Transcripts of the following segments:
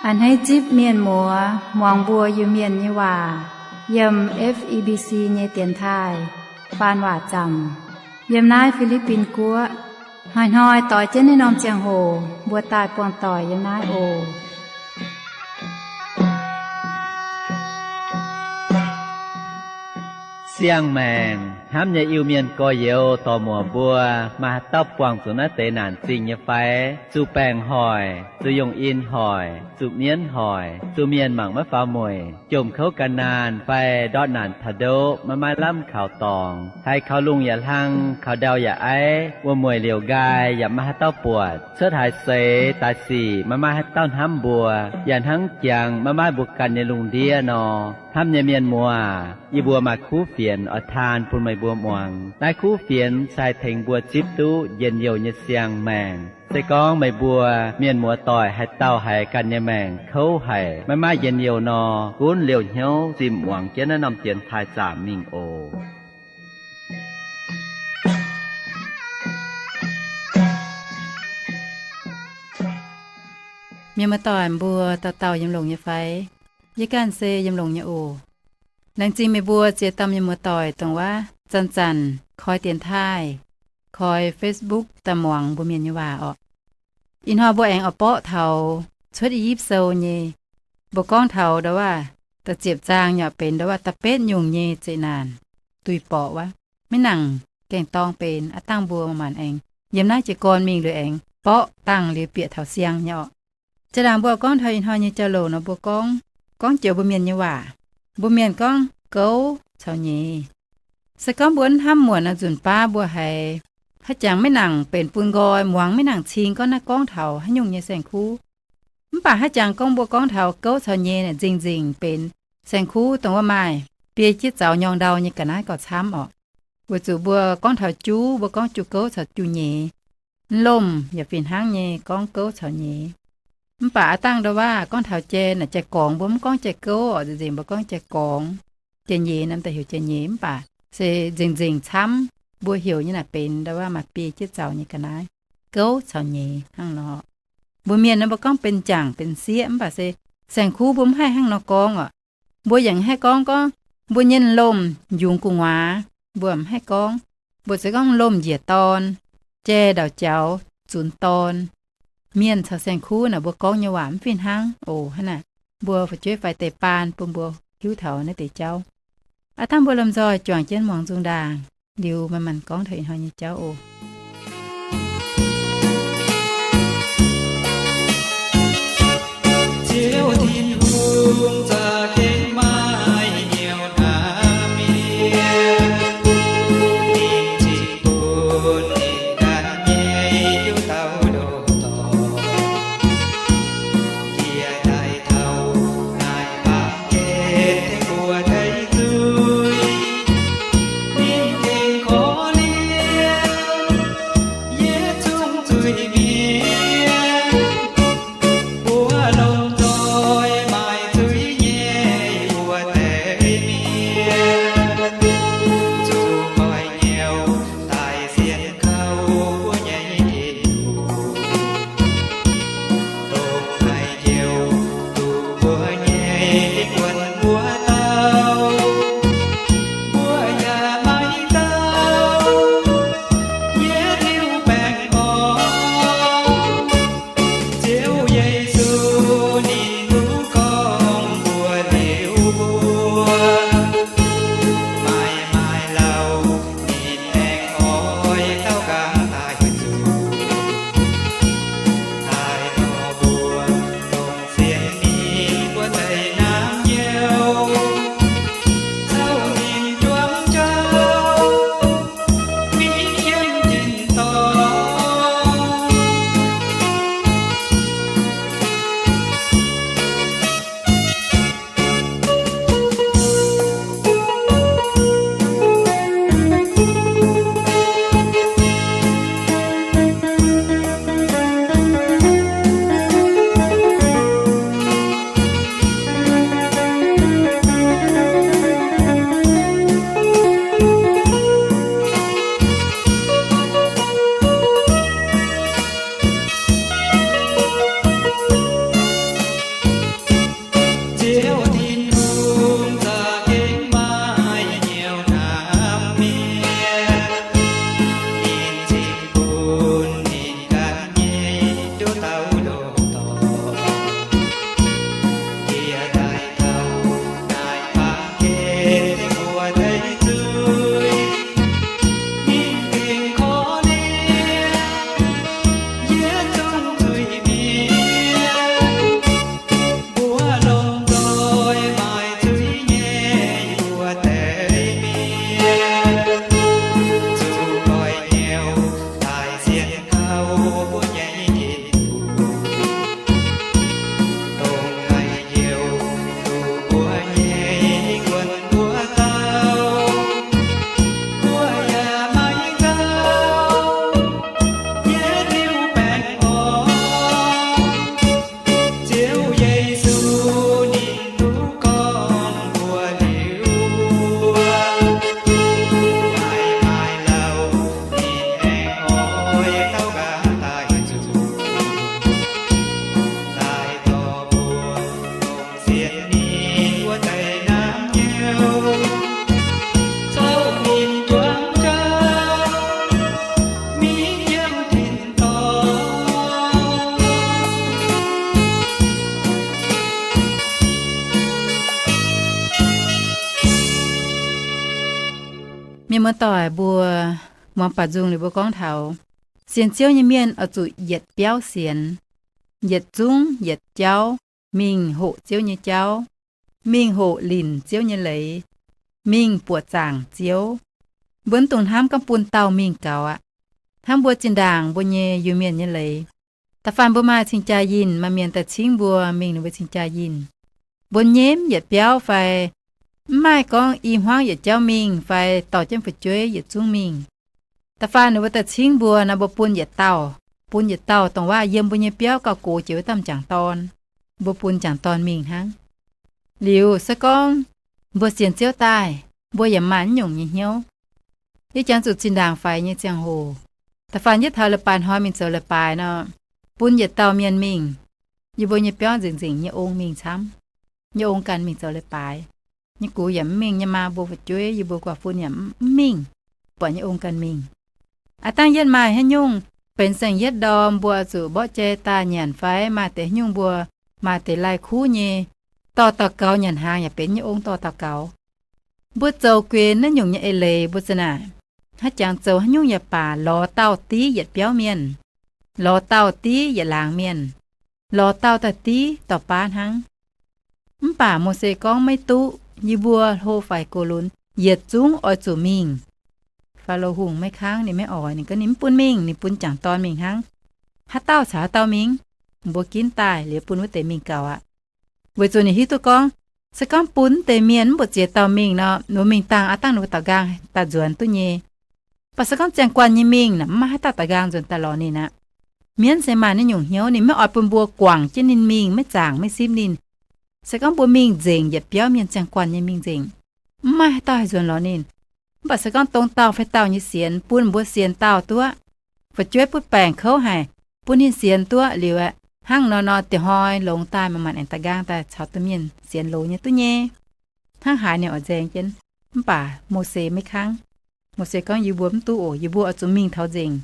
A'hneiv zipv mienh muoz muangx mbuo Iu-Mienh nyei waac yiem F E B C nyei dienx taaih faan waac zaamc yiem naaiv Fi^li^bin Guoqv. Hnoi-hnoi doix jienv naaiv norm ziangh hoc mbuo daaih buangh doic yiem naaiv oc. Siang-maengc hnamv nyei Iu-Mienh gorx-youz dorc-muoc mbuo, maaih haaix dauh buangh zuqc naaiv deix naanc zingh nyei fai? Zuqc baengc hoic, zuqc yungh in hoic, zuqc mienv hoic, zuqc mienh mangc maiv faaux mueic, jomc kouv gan naanh fai ndortv naanc taux ndoqv maiv maaih lamh kaux dorngx, haiz kaux lungh yaac hlang, kaux ndau yaac aiv, wuom-mueic liouc nqaai yaac maiv maaih haaix dauh buatc, cuotv haaix seix daaih sic maiv maaih haaix dauh hnamv mbuo, yaac hnangv jangx maiv maaih mbuo ganh nyei lungh ndiev nor. Hnamv nyei mienh muoz, yie mbuo maaih kuv fienx oix taan bun meih mbuo muangx. Naaiv kuv fienx se haih tengx mbuo zipv duqv njien-youh nyei siang-maengc. Se gorngv meih mbuo mienh muoz-doic haaix dauh haiz ganh nyei maengc kouv haic, maiv maaih njien-youh nor, gunv liouh hnyouv zimh muangx jienv naaiv norm dienx taaih zaamc mingh oc. Mienh muoz-doic mbuo dauh dauh yiem longx nyei fai? Yie ganh se yiem longx nyei oc. Laengz zingh meih mbuo ziex dauh mienh muoz-doic dongh wuov zanc-zanc koi dienx taaih, koi Facebook daaih muangx mbuo mienh nyei waac orqc. Ih hnoi mbuo aengx oix borqv taux Cuotv I^yipv Sou nyei. Mbuo gorngv taux ndau wuov da'ziepc zaang nyei orqc, benx ndau wuov da'betv nyungc nyei zeqc naanc, duih borqc wuov. Maiv nangc gaengh dorng benx, aav dangh mbuo maanc aengx yiem naaiv jiez gorn mingh liuz aengx borqv dangh liuz bieqc taux siang nyei orqc. Jaa-laangc mbuo gorngv taux ih hnoi nyei jauv-louc nor, mbuo gorngv, gorngv joux mbuo mienh nyei waac. Mbuo mienh gorngv gouv caux nyeiz. Se gorngv mbuo hnamv muonc nor, nzunc baav mbuo haiz haaix jangx maiv nangc benx bun nqoi, muangx maiv nangc cing gorngv naaiv gorngv taux haaix nyungc nyei saeng-kuv. Mv baac haaix jangx gorngv mbuo gorngv taux gouv caux nyeiz naaic nzengc-nzengc benx saeng-kuv dongh wuov maaih biei jieqv zaux nyorng ndau nyei ga'naaiv gauh camv orqc. Weic zuqc mbuo gorngv taux juv, mbuo gorngv juv gouv caux juv nyeiz. Lomh yaac fih hnangv nyei gorngv gouv caux nyeiz. Mv baac aav dangh ndau wuov gorngv taux jai naaic jai-gorngx, mbuo mv gorngv jai-gouv orqc, nzengc-nzengc mbuo gorngv jai-gorngx. Jai-nyeiz naaic daaih heuc jai-nyeiz, mv baac se nzengc-nzengc camv mbuo heuc nyei naaic benx ndau wuov maaih biei jieqv zaux nyei ga'naaiv, gouv caux nyeiz hnangv nor. Mbuo mienh naaiv mbuo gorngv benx jangc benx sieqv, mv baac se saeng-kuv mbuo mv haih hnangv nor gorngv orqc. Mbuo yaac mv haih gorngv, gorngv mbuo nyei lomh njungx gu'nguaaz, mbuo mv haih gorngv. Mbuo se gorngv lomh njiec dorn, jai ndau jaux zunx dorn. Mienh caux saeng-kuv naaic mbuo gorngv nyei waac mv fih hnangv oc. Hnangv naaic, mbuo fu'jueiv faix deix baan bun mbuo hiuv taux naaiv deix jauv. Aav dangh mbuo lomh nzoih juangc jienv muangx nzung ndaangc, liuz manc-manc gorngv taux ih hnoi nyei jauv oc. Ziouv Tin-Hungh za'gengh maaih hnyouv hnamv mienh, ninh cingx bun ninh ganh nyei hnyouv dauh ndoqc dorngc, yie daaih taux naaiv baamh gen tengx mbuo daic zuiz. Ninh gengh korv-lienh yie zungv zuiz-mienh, mbuo lomh nzoih Nyei muoz-doic mbuo, muangx baac nzung liuz mbuo gorngv taux sienx Ziouv nyei mienh oix zuqc yietc biauv sienx, yietc zungv yietc jauv mingh hoqc Ziouv nyei jauv, mingh hoqc linc Ziouv nyei leiz, mingh buoqc zaangc Ziouv. Mbuo mv dungx hnamv gorngv bun dauh mingh gaux aqv. Hnangv mbuo zinh ndaangc mbuo nyei Iu-Mienh nyei leiz, da'faanh mbuo maaih cing-jaa yinh, maaih mienh daaih cingv mbuo mingh ninh mbuo cing-jaa yinh, mbuo nyei mv yietc biauv fai mv maaih gorngv i hmuangv yietc jauv mingh fai dorh jienv fu'jueiv yietc zungv mingh. Da'faanh ninh mbuo daaih cingv mbuo nor, mbuo bun yietc dauh, bun yietc dauh dongh waac yiem mbuo nyei biauv gauh gox jiex wuov dauh m'jangc dorn, mbuo bun m'jangc dorn mingh hnangv. Liuz se gorngv mbuo sienx Ziouv daaih, mbuo yaac maaih naaiv nyungc nyei hnyouv. Yie jangx zuqc zinh ndaangc faix nyei ziangh hoc, da'faanh yietv taux leiz-baaix hnoi mingh zoux leiz-baaix nor, bun yietc dauh mienh mingh, yie mbuo nyei biauv nzengc nzengc nyei ong mingh camv, nyei ong ganh mingh zoux leiz-baaix. Nyei gux yaac mv mingh, nyei maa mbuo fu'jueiv yie mbuo guaax fun yaac mv mingh, buatc nyei ong ganh mingh. Aav dangh yietv maaih haaix nyungc benx saeng-yietv ndorm mbuo zuqc mborqv jai daaih nyanc fai maaih deix haaix nyungc mbuo maaih deix lai-kuv nyei, dorh daux gaux nyanc hnaangx yaac benx nyei ong dorh daux gaux. Mbuo zoux guenx naaiv nyungc nyei eix leiz mbuo za'naaic, haaix jangx zoux haaix nyungc yaac baac lorz dauh div yietc biauv mienh, lorz dauh div yietc laangz mienh, lorz dauh daaih div dauh baav hnangv. Mv baac Mose gorngv, Maiv duqv. Yie mbuo hlo faix gox lunx yietc zungv oix zuqc mingh. Faalo Hungh maiv kangv, ninh maiv oix. Ninh gorngv ninh mv bun mingh, ninh bun m'jangc dorn mingh hnangv. Haaix dauh caux haaix dauh mingh? Mbuo ginv daaih liuz bun wuov deix mingh gaux aqv. Weic zuqc ninh hiuv duqv gorngv, se gorngv bun wuov deix mienh mv mbu'ziex dauh mingh nor, ninh mbuo mingh dangh aav dangh ninh mbuo daux nqaang daaih nzuonx duqv nyei. Mv baac se gorngv ziangh guanh nyei mingh naaic, mv maaih haaix dauh daux nqaang nzuonx daaih lorz ninh aqv. Mienv se maaih naaiv nyungc hnyouv, ninh maiv oix bun mbuo guangc jienv ninh mingh, maiv zaangc maiv simv ninh. Se gorngv mbuo mingh nzengc yietc biauv mienh ziangh guanh nyei mingh nzengc, mv maaih haaix dauh haih nzuonx lorz ninh. Mv baac se gorngv dongh dauh fai dauh nyei sienx, bun mbuo sienx dauh duqv, fu'jueiv butv baengc kouv haic, bun ninh sienx duqv liuz aeqv, hnangv nor nor dieh hnoi longx daaih maaih maanc aengx daux nqaang daaih caux domh mienh sienx loz nyei duqv nyei. Hnangv haaix ninh oix nzaeng jienv. Mv baac Mose maiv kangv. Mose gorngv, Yie mbuo mv duqv oc. Yie mbuo oix zuqc mingh taux nzengc.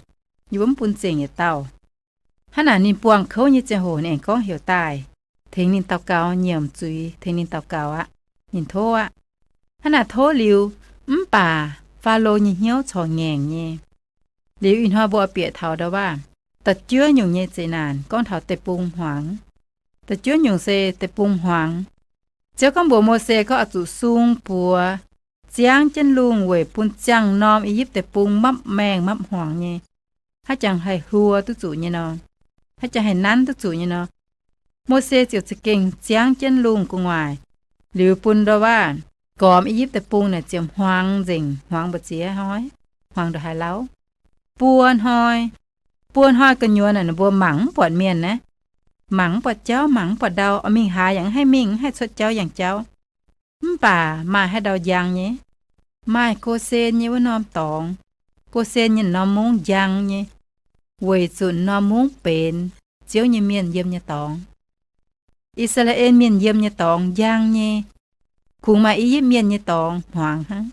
Yie mbuo mv bun zengc yietc dauh. Hnangv naaic ninh buangh kouv nyei ziangh hoc ninh aengx gorngv heuc daaih, tengx ninh daux gaux, nyiemc zuiz tengx ninh daux gaux aqv. Ninh tov aqv. Hnangv naaic tov liuz, mv baac Faalo nyei hnyouv corc ngaengc nyei. Liuz ih hnoi mbuo oix bieqc taux ndau waac da'juov nyungc nyei zeqc naanc gorngv taux deic-bung hmuangx. Da'juov nyungc se deic-bung hmuangx. Ziouv gorngv mbuox Mose gorngv oix zuqc sung buoz ziangv jienv lungh weic bun ziangh norm I^yipv Deic-Bung mapv maengh mapv hmuangx nyei, haaix jangx haih hluo duqv zuqc nyei nor, haaix jangx haih nanv duqv zuqc nyei nor. Mose ziouc za'gengh ziangv jienv lungh gu'nguaaic, liuz bun ndau waac gormx I^yipv Deic-Bung naaic ziouc hmuangx nzengc, hmuangx mbu'ziex hnoi, hmuangx ndongc haaix lauh. Buo hnoi, buo hnoi gu'nyuoz naaic ninh mbuo mangc mv buatc mienh naaiv, mangc mv buatc jauv, mangc mv buatc ndau, oix mingh haaix yaac mv haih mingh, mv haih cuotv jauv yangh jauv. Mv baac maaih haaix ndau njang nyei? Maaih Gosen nyei wuov norm dorngx. Gosen nyei norm mungv njang nyei, weic zuqc norm mungv benx Ziouv nyei mienh yiem nyei dorngx. I^saa^laa^en Mienh yiem nyei dorngx njang nyei, kungx maaih I^yipv Mienh nyei dorngx hmuangx hnangv.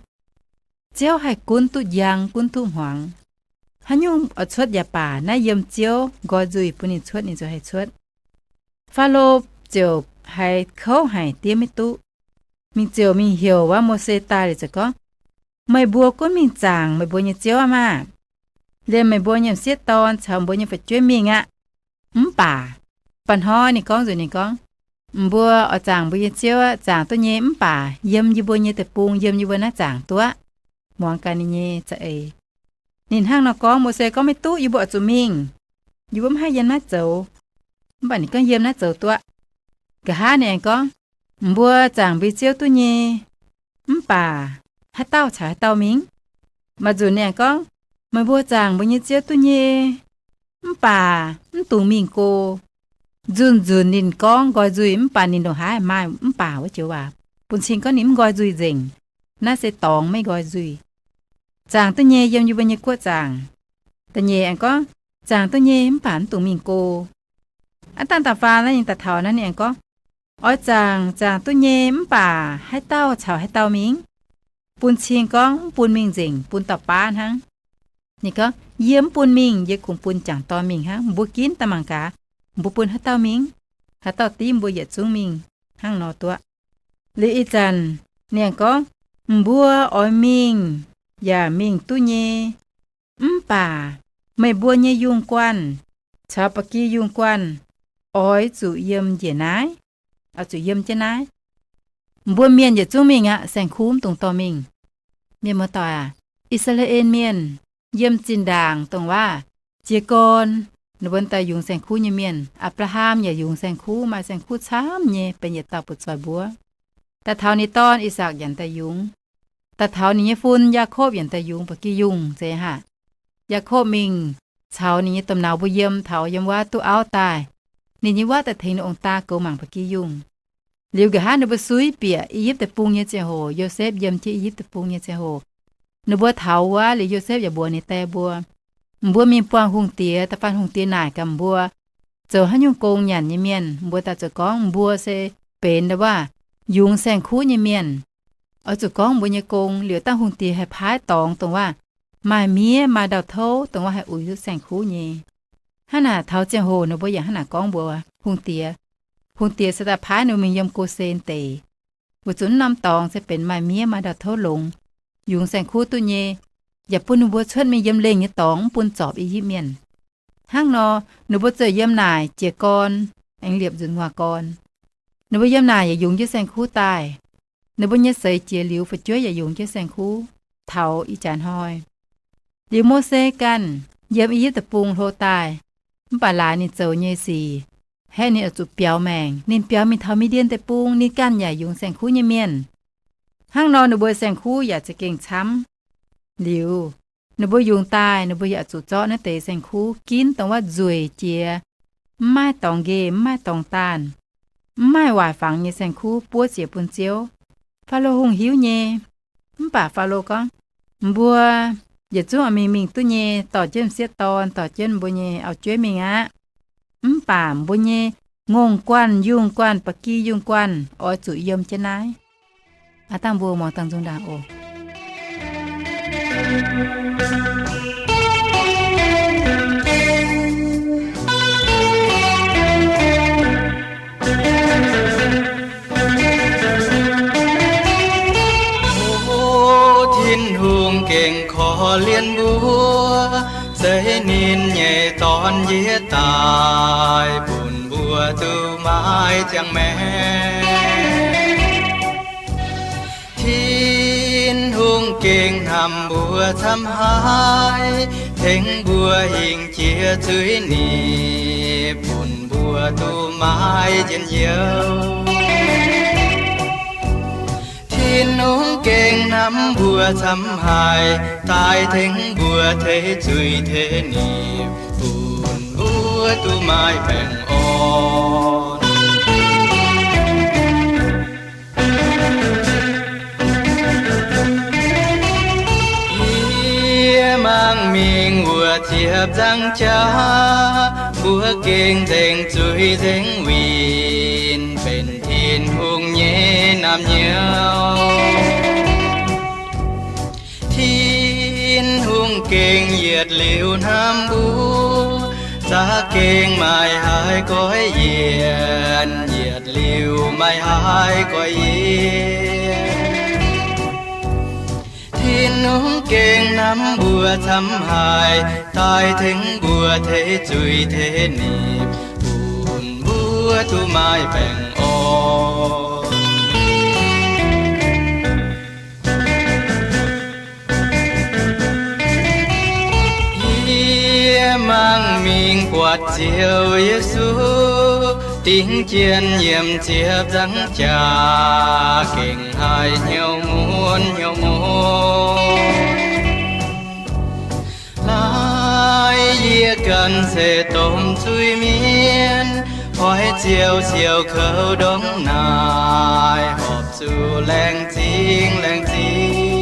Ziouv haih gunv duqv njang, gunv duqv hmuangx. Haaix nyungc oix cuotv yaac baac naaiv yiem Ziouv nqoi nzuih bun ninh cuotv, ninh ziouc haih cuotv. Faalo ziouc haiz kouv haic, diev maiv duqv. Mingh ziouc mingh heuc wuov Mose daaih liuz ziouc gorngv, Meih mbuo gunv mingh zaangc meih mbuo nyei ziouv aqv maah! Liemh meih mbuo nyei m'sieqv dorn caux mbuo nyei fu'jueiv mingh aqv. Mv baac, ba'hnoi ninh gorngv nzunc ninh gorngv, Mbuo oix zaangc mbuo nyei ziouv aqv. Zaangc duqv nyei mv baac yiem yie mbuo nyei deic-bung, yiem yie mbuo naaiv zaangc duqv aqv. Muangx gaax ninh nyei za'eix. Ninh hnangv nor gorngv, Mose gorngv, Maiv duqv, yie mbuo oix zuqc mingh. Yie mbuo mv haih yiem naaiv zoux. Mv baac ninh gorngv, Yiem naaiv zoux duqv aqv. Nqa'haav ninh aengx gorngv, Mbuo zaangc mbuo nyei ziouv duqv nyei, mv baac haaix dauh caux haaix dauh mingh? Maaih nzunc ninh aengx gorngv, Meih mbuo zaangc mbuo nyei ziouv duqv nyei, mv baac mv dungx mingh go. Nzunc nzunc ninh gorngv nqoi nzuih, mv baac ninh ndongc haaix maaih mv baac wuov joux waac, bun cing gorngv ninh mv nqoi nzuih nzengc. Naaiv se dorngx maiv nqoi nzuih. Zaangc duqv nyei yiem yie mbuo nyei guoqv zaangc. Da'nyeic aengx gorngv, Zaangc duqv nyei mv baac mv dungx mingh go. Aav dangh da'faam naaiv ninh daaih taux naaiv ninh aengx gorngv, Oix zaangc, zaangc duqv nyei mv baac haaix dauh caux haaix dauh mingh? Bun cing gorngv mv bun mingh nzengc, bun dauh baav hnangv. Ninh gorngv, Yie mv bun mingh, yie kungx bun m'jangc dorn mingh hnangv. Mbuo ginv daaih mangc gaax, mbuo bun haaix dauh mingh? Haaix dauh div mbuo yietc zungv mingh hnangv nor duqv. Liuz ih zanc ninh aengx gorngv, Mbuo oix mingh yaac mingh duqv nyei. Mv baac meih mbuo nyei yungh guanh caux ba'gi yungh guanh oix zuqc yiem njiec naaiv, oix zuqc yiem jienv naaiv. Mbuo mienh yietc zungv mingh aqv, saeng-kuv mv dungx dorh mingh. Mienh muoz-doic aac, I^saa^laa^en Mienh yiem zinh ndaangc dongh waac jiez gorn, ninh mbuo daaih yungz saeng-kuv nyei mienh. Apc^laa^ham yaac yungz saeng-kuv, maaih saeng-kuv camv nyei, benx yietc dauh butv-zoih mbuov. Daaih taux ninh dorn, I^sakc, yaac daaih yungz. Daaih taux ninh nyei fun, Yaakopv, yaac daaih yungz ba'gi yungh zeiz haic. Yaakopv mingh caux ninh nyei domh nauz mbuo yiem, taux yiem wuov duqv auv daaih. Ninh nyei wuov daaih tengx ninh ong-daa goux mangc ba'gi yungh. Liuz nqa'haav ninh mbuo suiv bieqc I^yipv Deic-Bung nyei ziangh hoc, Yosepv yiem jienv I^yipv Deic-Bung nyei ziangh hoc, ninh mbuo taux wuov, liuz Yosepv yaac mbuox ninh die mbuo, mbuo mingh buangh hungh diex. Da'faanh hungh diex naaic gaax mbuo, zoux haaix nyungc gong nyanc nyei mienh, mbuo daaih zuqc gorngv mbuo se benx ndau wuov yungz saeng-kuv nyei mienh. Oix zuqc gorngv mbuo nyei gong. Liuz dangh hungh diex haih paaiv dorngx dongh waac maaih miev maaih ndau-touv, dongh waac haih uix duqv saeng-kuv nyei. Hnangv naaic taux ziangh hoc ninh mbuo yaac hnangv naaic gorngv mbuox hungh diex. Hungh diex se daaih paaiv ninh mbuo mingh yiem Gosen deic, weic zuqc wuov norm dorngx se benx maaih miev maaih ndau-touv longx, yungz saeng-kuv duqv nyei, yaac bun ninh mbuo cuotv mingh yiem lengh nyei dorngx, mv bun zorpc I^yipv Mienh. Hnangv nor, ninh mbuo ziouc yiem naaic jiez gorn, aengx liepc nzunc waac gorn. Ninh mbuo yiem naaic yaac yungz jienv saeng-kuv daaih. Ninh mbuo nyei seix jiex liuz, fu'jueiv yaac yungz jienv saeng-kuv taux ih jaax hnoi. Liuz Mose ganh yiem I^yipv Deic-Bung hlo daaih, mv baac laaix ninh zoux nyei sic, haeqv ninh oix zuqc biaux maengc. Ninh biaux mingh taux Mi^ndien Deic-Bung, ninh ganh yaac yungz saeng-kuv nyei mienh. Hnangv nor ninh mbuo saeng-kuv yaac za'gengh camv. Liuz, ninh mbuo yungz daaih, ninh mbuo yaac zuqc zorqv naaiv deix saeng-kuv ginv dongh wuov nzueic jiex, mv maaih dorngx nqemh, mv maaih dorngx daanh, mv maaih waaic fangx nyei saeng-kuv buov ziec bun Ziouv. Faalo Hungh hiuv nyei. Mv baac Faalo gorngv, mbuo yietc zungv oix mingh mingh duqv nyei, dorh jienv m'sieqv dorn, dorh jienv mbuo nyei auv-jueiv mingh aqv. Mv baac mbuo nyei ngongh guanh, yungh guanh, ba'gi yungh guanh oix zuqc yiem jienv naaiv. Aav dangh mbuo muangx dangh nzung ndaangc oc. Tin-Hungh gengh korv-lienh mbuo, zeiz ninh nyei Dorn njiec daaih bun mbuo duqv maiv ziangh maengc. Tin-Hungh gengh hnamv mbuo camv haic, tengx mbuo hingh jiex zuiz-nipc, bun mbuo duqv maiv njien-youh. Tin-Hungh gengh hnamv mbuo camv haic, daaih tengx mbuo teix zuiz teix nipc, bun mbuo duqv maiv baengh orn. Yie mangc mingh wuov ziepc nzangc jaax, mbuo gengh nzengc zuiz nzengc winh, benx Tin-Hungh nyei naamh nyouz. Tin-Hungh gengh yietc liuz hnamv mbuo, za'gengh maiv haih goiv yienc, yietc liuz maiv haih goiv yienc. Tin-Hungh gengh hnamv mbuo camv haic, daaih tengx mbuo teix zuiz teix nipc, bun mbuo duqv maiv baengh orn. Yie mangc mingh buatc Ziouv Yesu, dingc jien nyiemc ziepc nzangc jaax, gengh haih hnyouv mun hnyouv mun. Laaix yie ganh se domh zuiz-mienh, oix Ziouv siou kouv ndongc naaic, horpc zuqc laengz zingh laengz zingh.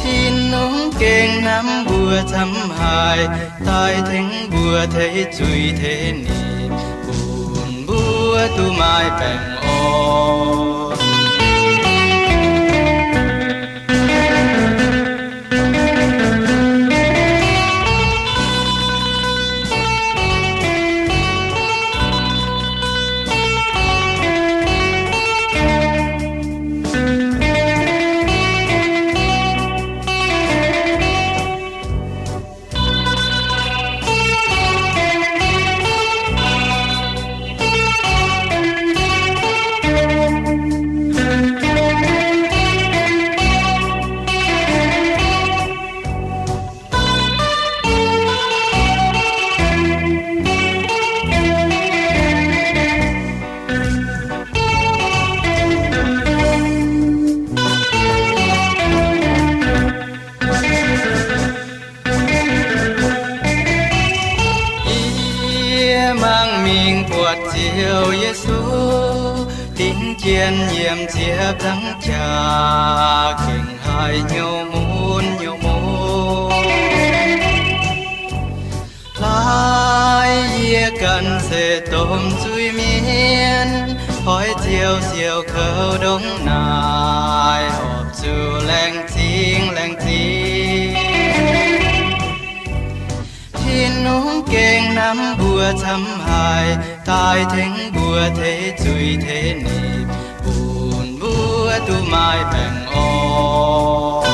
Tin-Hungh gengh hnamv mbuo camv haic, daaih tengx mbuo teix zuiz teix nipc, bun mbuo duqv maiv baengh orn. Dingc jienv yiem ziepc nzaangc jaax, gengh haiz hnyouv mun hnyouv mun. Laaix yie ganh se domh zuiz-mienh, oix ziouc siouc kouv ndongc naaic, horpc zuqc laengz zingh laengz zingh. Tin-Hungh gengh namx mbuo camv haic, daaih tengx mbuo teix zuiz teix nipc, bun mbuo duqv maaih baengh orn.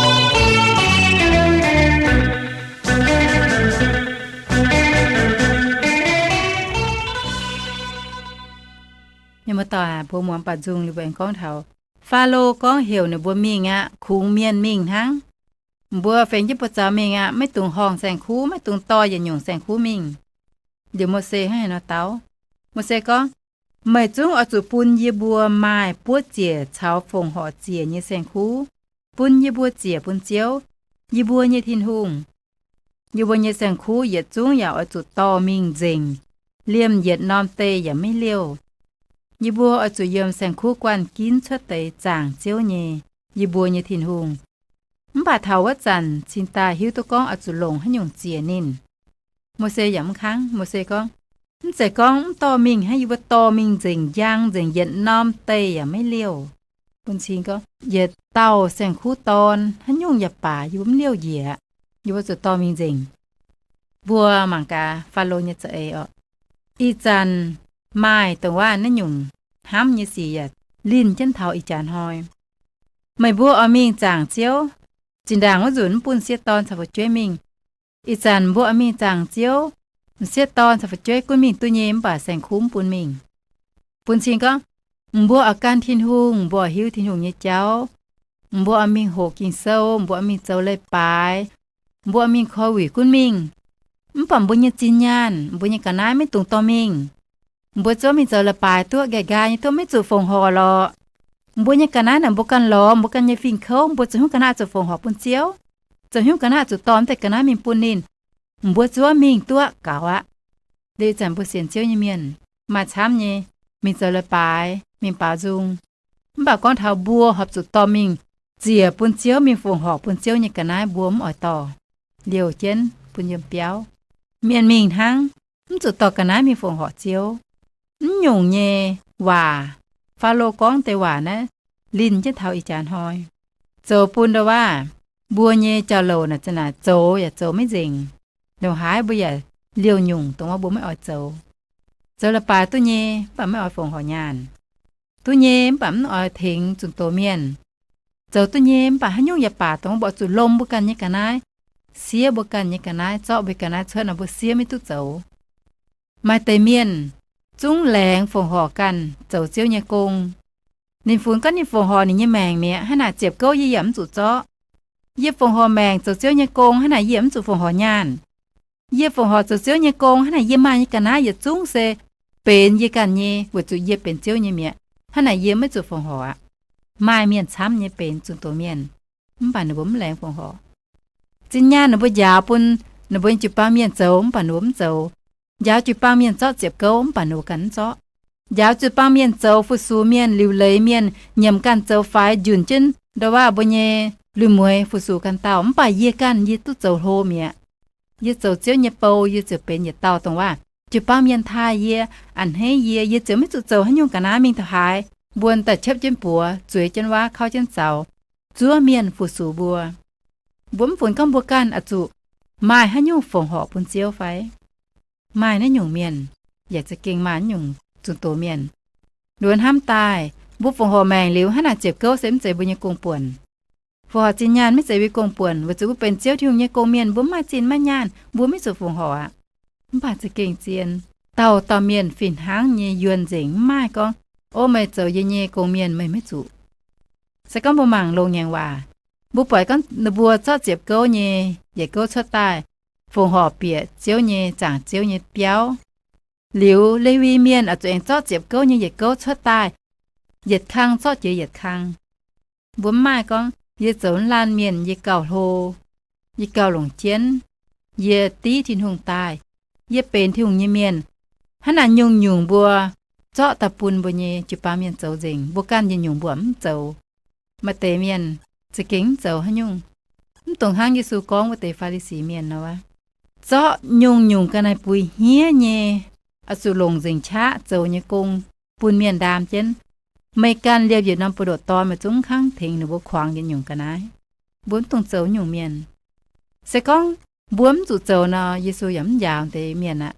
Mienh muoz-doic, mbuo muangx baac nzung liuz mbuo aengx gorngv taux Faalo gorngv heuc ninh mbuo mingh aqv, kungx mienh mingh hnangv. Mbuo fengx jienv buoz-zaux mingh aqv, maiv dungx horngh saeng-kuv, maiv dungx dorh yietc nyungc saeng-kuv mingh. Liuz Mose hnangv haaix nor dau? Mose gorngv, meih zungv oix zuqc bun yie mbuo maaih buov ziec caux fongc horc ziec nyei saeng-kuv, bun yie mbuo ziec bun Ziouv, yie mbuo nyei Tin-Hungh. Yie mbuo nyei saeng-kuv yietc zungv yaac oix zuqc dorh mingh nzengc, liemh yietc norm deic yaac maiv liouh. Yie mbuo oix zuqc yiem saeng-kuv guanh ginv cuotv deix zaangc Ziouv nyei, yie mbuo nyei Tin-Hungh. Mv baac taux wuov zanc cingx daaih hiuv duqv gorngv oix zuqc longc haaix nyungc ziec ninh. Mose yaac mv kangv. Mose gorngv, mv zeiz gorngv mv dorh mingh hnangv, yie mbuo dorh mingh nzengc, njang nzengc yietc norm deic yaac maiv liouh. Bun cing gorngv, yietc dauh saeng-kuv dorn haaix nyungc yaac baac, yie mbuo mv liouh njiec, yie mbuo zuqc dorh mingh nzengc. Mbuo mangc gaax Faalo nyei za'eix orqc. Ih zanc maaih dongh waac naaiv nyungc hnamv nyei sic yaac linh jienv taux ih jaax hnoi. Meih mbuo oix mingh zaangc Ziouv, zinh ndaangc wuov nzunc mv bun m'sieqv dorn caux fu'jueiv mingh. Ih zanc mbuo oix mingh zaangc Ziouv, m'sieqv dorn caux fu'jueiv gunv mingh duqv nyei, mv baac saeng-kuv mv bun mingh. Bun cing gorngv, mbuo oix gan Tin-Hungh, mbuo oix hiuv Tin-Hungh nyei jauv, mbuo oix mingh hoqc Ging-Sou, mbuo oix mingh zoux leiz-baaix, mbuo oix mingh korv-wuic gunv mingh. Mv baac mbuo nyei zinh nyaanh, mbuo nyei ga'naaiv maiv dungx dorh mingh. Mbuo zuov mingh zoux leiz-baaix duqv, nqaai nqaai nyei duqv, maiv zuqc fongc horc lorqc. Mbuo nyei ga'naaiv naaic mbuo ganh lorz, mbuo ganh nyei fingx kouv, mbuo ziouc hiuv ga'naaiv zuqc fongc horc bun Ziouv, ziouc hiuv ga'naaiv zuqc dorh deix ga'naaiv mingh bun ninh. Mbuo zuov mingh duqv gaux aqv. Liuz ih zanc mbuo sienx Ziouv nyei mienh maaih camv nyei, mingh zoux leiz-baaix, mingh baaux nzung. Mv baac gorngv taux mbuo horpc zuqc dorh mingh ziec bun Ziouv, mingh fongc horc bun Ziouv nyei ga'naaiv mbuo mv oix dorh. Liouh jienv bun yiem biauv. Mienh mingh hnangv, mv zuqc dorh ga'naaiv mingh fongc horc Ziouv. Mv nyungc nyei waac, Faalo gorngv deix waac naaiv linh jienv taux ih jaax hnoi, zoux bun ndau waac mbuo nyei jauv-louc naaic za'naaic zoux yaac zoux maiv nzengc. Ndongc haaix mbuo yaac liouh nyungc dongh wuov mbuo maiv oix zoux. Zoux leiz-baaix duqv nyei, mv baac maiv oix fongc horc nyaanh. Duqv nyei mv baac mv oix tengx zunh doz mienh. Zoux duqv nyei mv baac haaix nyungc yaac baac dongh mbuo oix zuqc lomh mbuo ganh nyei ga'naaiv, siev mbuo ganh nyei ga'naaiv, zorqv mbuo ga'naaiv cuotv nor mbuo siev maiv duqv zoux. Maaih deix mienh zungv laengz fongc horc ganh zoux Ziouv nyei gong. Ninh funx gorngv ninh fongc horc ninh nyei maengc mi'aqv, hnangv naaic ziepc gouv yie yaac mv zuqc zorqv. Yie fongc horc maengc zoux Ziouv nyei gong, hnangv naaic yie mv zuqc fongc horc nyaanh. Yie fongc horc zoux Ziouv nyei gong, hnangv naaic yie maaih nyei ga'naaiv yietc zungv se benx yie ganh nyei, weic zuqc yie benx Ziouv nyei mi'aqv. Hnangv naaic yie maiv zuqc fongc horc aqv. Maaih mienh camv nyei benx zunh doz mienh, mv baac ninh mbuo mv laengz fongc horc. Zinh nyaanh ninh mbuo njaaux bun ninh mbuo nyei jiu-baang mienh zoux, mv baac ninh mbuo mv zoux. Njaaux jiu-baang mienh zorqv ziepc gouv, mv baac ninh mbuo ganh mv zorqv. Njaaux jiu-baang mienh zoux fu-sux mienh, liuc leiz mienh, nyiemc ganh zoux faix, njunc jienv ndau waac mbuo nyei lui-mueiz fu-sux ganh dauh, mv baac yie ganh yie duqv zoux hlo mi'aqv. Yie zoux Ziouv nyei bou, yie ziouc benx yietc dauh dongh waac jiu-baang mienh taaih yie, a'hneiv yie, yie ziouc maiv zuqc zoux haaix nyungc ga'naaiv mingh taux haaix. Mbuo daaih qepv jienv buoz, zueiz jienv waav, kauv jienv zaux, zuov mienh fu-sux mbuo. Mbuo mv funx gorngv mbuo ganh oix zuqc maaih haaix nyungc fongc horc bun Ziouv fai? Maaih naaiv nyungc mienh, yaac za'gengh maaih naaiv nyungc zunh doz mienh. Luonx hnamv daaih, mbuo fongc horc maengc liuz, hnangv naaic ziepc gouv se mv zeiz mbuo nyei gong-buonc. Fongc horc zinh nyaanh maiv zeiz mbuo gong-buonc, weic zuqc mbuo benx Ziouv Tin-Hungh nyei gong-mienh, mbuo mv maaih zinh maiv nyaanh, mbuo maiv zuqc fongc horc aqv. Mv baac za'gengh zien, dauh dauh mienh fih hnangv nyei yuonh nzengc, mv maaih gorngv, ov, meih zoux yie nyei gong-mienh meih maiv zuqc. Se gorngv mbuo mangc longx-ngaengc waac, mbuo buatc gorngv ninh mbuo zorqv ziepc gouv nyei yietc gouv cuotv daaih, fongc horc bieqc Ziouv nyei, zaangc Ziouv nyei biauv. Liuz Lewi Mienh oix zuqc aengx zorqv ziepc gouv nyei yietc gouv cuotv daaih, yietc kang zorqv jiex yietc kang. Mbuo mv maaih gorngv, yie zoux laanh mienh yie gauh hlo, yie gauh longc jienv, yie div Tin-Hungh daaih, yie benx Tin-Hungh nyei mienh. Hnangv naaic nyungc-nyungc mbuo zorqv daaih bun mbuo nyei jiu-baang mienh zoux nzengc. Mbuo ganh yietc nyungc mbuo mv zoux. Maaih deix mienh za'gengh mv zoux haaix nyungc. Mv dungx hnangv Yesu gorngv wuov deix Faa^li^si Mienh nor, zorqv nyungc-nyungc ga'naaiv buix hniev nyei, oix zuqc longc nzengc qaqv zoux nyei gong bun mienh ndaam jienv. Meih ganh liemh yietc norm buoz-ndoqv dorn, meih zungv mv kangv tengx ninh mbuo kuangx yietc nyungc ga'naaiv. Mbuo mv dungx zoux nyungc mienh. Se gorngv mbuo mv zuqc zoux nor, Yesu yaac mv njaaux deix mienh aqv.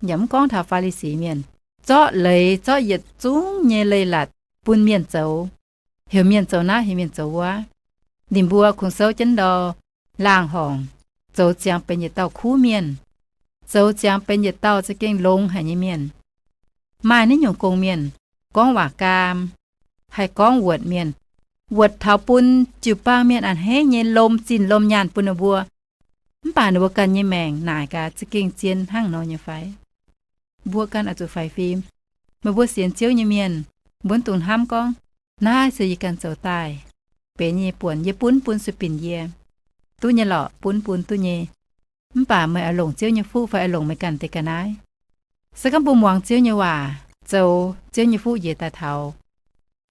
Yaac mv gorngv taux Faa^li^si Mienh. Zorqv leiz, zorqv yietc zungv nyei leiz-latc bun mienh zoux, heuc mienh zoux naaiv, heuc mienh zoux wuov. Ninh mbuo kungx souv jienv ndau laangh horngc, zoux ziangx benx yietc dauh kuv mienh, zoux ziangx benx yietc dauh za'gengh longx haic nyei mienh. Maaih naaiv nyungc gong-mienh, gorngv waac gaam, haih gorngv wuotc mienh, wuotc taux bun jiu-baang mienh a'hneiv nyei lomh zinh lomh nyaanh bun ninh mbuo. Mv baac ninh mbuo ganh nyei maengc naaic gaax za'gengh zien hnangv nor nyei fai? Mbuo ganh oix zuqc faix fim. Meih mbuo sienx Ziouv nyei mienh, mbuo mv dungx hnamv gorngv, naaiv se yie ganh zoux daaih, benx yie nyei buonc, yie bun, bun sueih binc yie. Duqv nyei lorqc, bun, bun duqv nyei. Mv baac meih oix longc Ziouv nyei fuqv fai oix longc meih ganh deix ga'naaiv? Se gorngv mbuo muangx Ziouv nyei waac, zoux Ziouv nyei fuqv njiec daaih taux.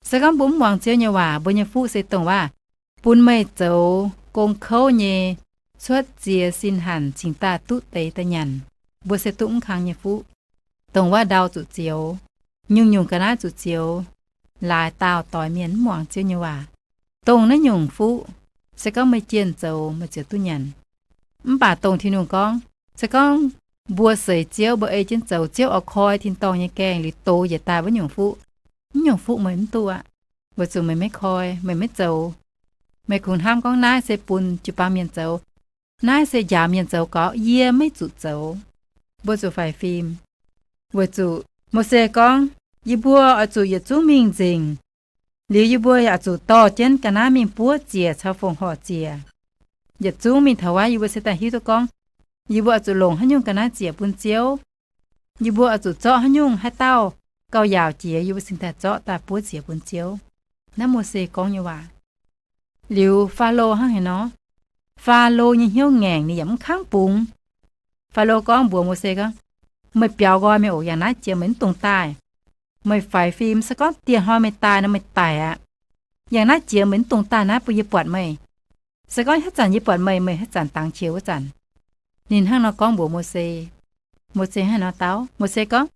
Se gorngv mbuo mv muangx Ziouv nyei waac, mbuo nyei fuqv se dongh waac bun meih zoux gong kouv nyei, cuotv ziex sin hanc cingx daaih duqv deix daaih nyanc, mbuo se duqv mv kang nyei fuqv. Dongh waac ndau zuqc zioux, nyungc-nyungc ga'naaiv zuqc zioux, laaix daauh doix mienh mv muangx Ziouv nyei waac. Dongh naaiv nyungc fuqv, se gorngv meih jienh zoux, meih ziouc duqv nyanc. Mv baac dongh Tin-Hungh gorngv, se gorngv mbuo seix Ziouv, mbuo ei jienv zoux, Ziouv oix koi tin-dorngh nyei gaengh liuz dox njiec daaih wuov nyungc fuqv, naaiv nyungc fuqv meih mv duqv aqv, weic zuqc meih maiv koi, meih maiv zoux. Meih kungx hnamv gorngv naaiv se bun jiu-baang mienh zoux, naaiv se njaaux mienh zoux gauv, yie maiv zuqc zoux. Mbuo zuqc faix fim. Weic zuqc Mose gorngv, yie mbuo oix zuqc yietc zungv mingh nzengc. Liuz yie mbuo yaac zuqc dorh jienv ga'naaiv mingh buov ziec caux fongc horc ziec. Yietc zungv mingh taux wuov, yie mbuo se daaih hiuv duqv gorngv, yie mbuo oix zuqc longc haaix nyungc ga'naaiv ziec bun Ziouv. Yie mbuo oix zuqc zorqv haaix nyungc haaix dauh gauh yaauc jiex, yie mbuo cingx daaih zorqv daaih buov ziec bun Ziouv. Naaiv Mose gorngv nyei waac. Liuz Faalo hnangv haaix nor? Faalo nyei hnyouv ngaengc, ninh yaac mv kangv bungx. Faalo gorngv mbuox Mose gorngv, meih biaux nqoi mingh oc. Yangh naaiv jiex meih mv dungx daaih. Meih faix fim, se gorngv dieh hnoi meih daaih nor, meih daic aqv. Yangh naaiv jiex meih mv dungx daaih naaiv, bun yie buatc meih. Se gorngv haaix zanc yie buatc meih, meih haaix zanc dangx qiex wuov zanc. Ninh hnangv nor gorngv mbuox Mose. Mose hnangv nor dau. Mose gorngv,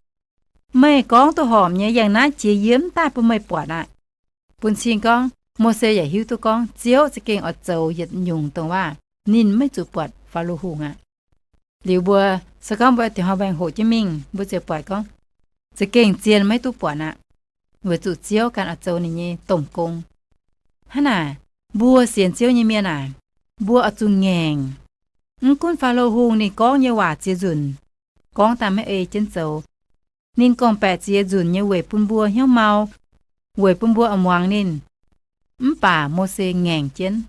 meih gorngv duqv horpc nyei, yangh naaiv jiex yie mv daaih bun meih buatc aqv. Bun cing gorngv Mose yaac hiuv duqv gorngv Ziouv za'gengh oix zoux yietc nyungc dongh waac ninh maiv zuqc buatc Faalo Hungh aqv. Liuz mbuo, se gorngv mbuo dieh hnoi mbaengx hoqc jienv mingh, mbuo ziouc buatc gorngv za'gengh zien maiv duqv buatc aqv, weic zuqc Ziouv ganh oix zoux ninh nyei domh gong. Hnangv naaic, mbuo sienx Ziouv nyei mienh aah, mbuo oix zuqc ngaengc. Mv gunv Faalo Hungh ninh gorngv nyei waac ziex nzunc, gorngv daaih maiv ei jienv zoux. Ninh gorngv-baeqc ziex nzunc nyei weic bun mbuo hnyouv mau, weic bun mbuo oix muangx ninh. Mv baac Mose ngaengc jienv.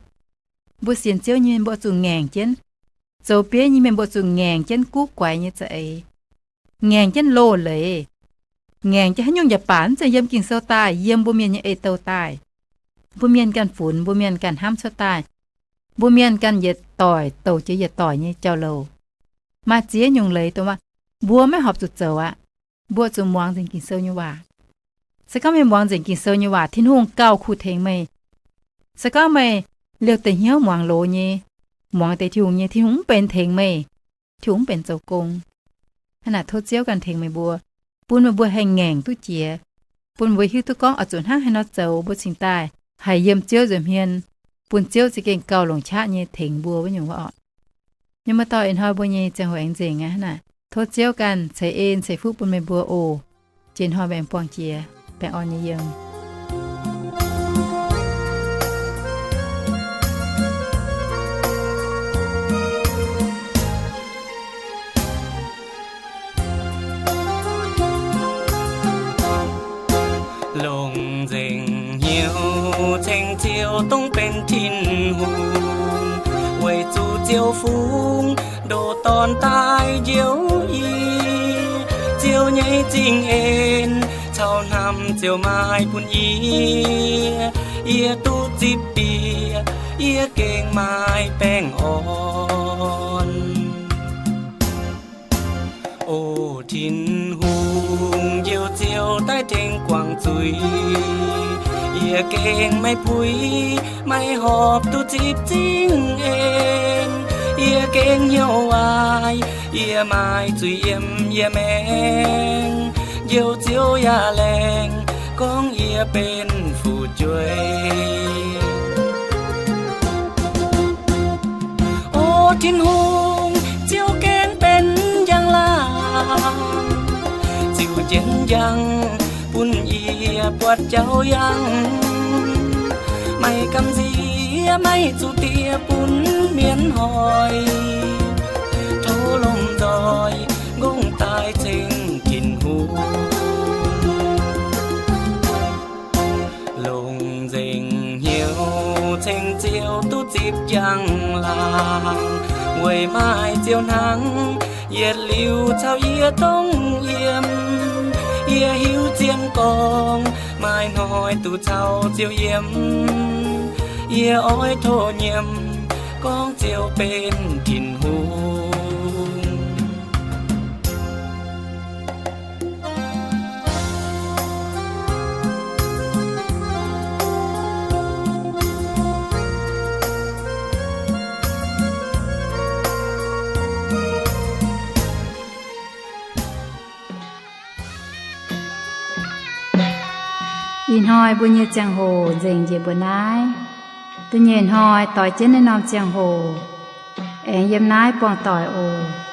Mbuo sienx Ziouv nyei mienh mbuo zuqc ngaengc jienv. Zoux bieiv nyei mienh mbuo zuqc ngaengc jienv guv guaix nyei za'eix, ngaengc jienv loz-leiz, ngaengc jienv haaix nyungc yaac baac mv zeiz yiem Ging-Sou daaih, yiem mbuo mienh nyei ei-douh daaih. Mbuo mienh ganh funx, mbuo mienh ganh hnamv cuotv daaih. Mbuo mienh ganh yietc doic douc jiex yietc doic nyei jauv-louc. Maaih ziex nyungc leiz dongh mbuo maiv horpc zuqc zoux aqv. Mbuo zuqc muangx nzengc Ging-Sou nyei waac. Se gorngv meih muangx nzengc Ging-Sou nyei waac, Tin-Hungh gauh kuh tengx meih. Se gorngv meih liouh deix hnyouv muangx loz nyei, muangx deix Tin-Hungh nyei, Tin-Hungh mv benx tengx meih, Tin-Hungh mv benx zoux gong. Hnangv naaic tov Ziouv ganh tengx meih mbuo, bun meih mbuo haih ngaengc duqv jiex, bun mbuo hiuv duqv gorngv oix zuqc hnangv haaix nor zoux mbuo cingx daaih haih yiem Ziouv nza'hmien, bun Ziouv za'gengh gauh longc qaqv nyei tengx mbuo wuov nyungc wuov orqc. Mienh muoz-doic, ih hnoi mbuo nyei ziangh hoc aengx nzengc aqv. Hnangv naaic tov Ziouv ganh ceix en ceix fuqv bun meih mbuo oc. Jiex hnoi mbuo aengx buangh jiex. Baengh orn nyei yiem. Longc nzengc hnyouv ceng Ziouv dongh benx Tin-Hungh, weic zuqc Ziouv fungx ndoh Dorn daaih njoux yie. Ziouv nyei zingh en caux hnamv Ziouv maaih bun yie, yie duqv zipv bieqc, yie gengh maaih baengh orn. O Tin-Hungh, njoux Ziouv daaih gengh guangc zuiz. Yie gengh maiv puix, maiv horpc duqv zipv zingh en. Yie gengh hnyouv waaic, yie maaih zuiz yiem yie maengx. Njoux Ziouv yaac laengz, gorngv yie benx fu'jueiv. O Tin-Hungh, Ziouv gengh benx njang-laangc, ziux jienv njang bun yie buatc jauv yangh. Maiv gamh nziex, maiv zuqc diev bun mienh hoic. Tov lomh nzoih ngongh daaih ceng Tin-Hungh. Longc nzengc hnyouv ceng Ziouv duqv zipv njang-laangc, weic maaih Ziouv hnangv, yietc liuz caux yie dongh yiem. Yie hiuv zien gorngv maaih hnoi duqv caux Ziouv yiem. Yie oix tov nyiemc gorngv Ziouv benx Tin-Hungh. Ih hnoi mbuo nyei ziangh hoc nzengc njiec mbuo naaiv. Da'nyeic hnoi doix jienv naaiv norm ziangh hoc aengx yiem naaiv buangh doic oc.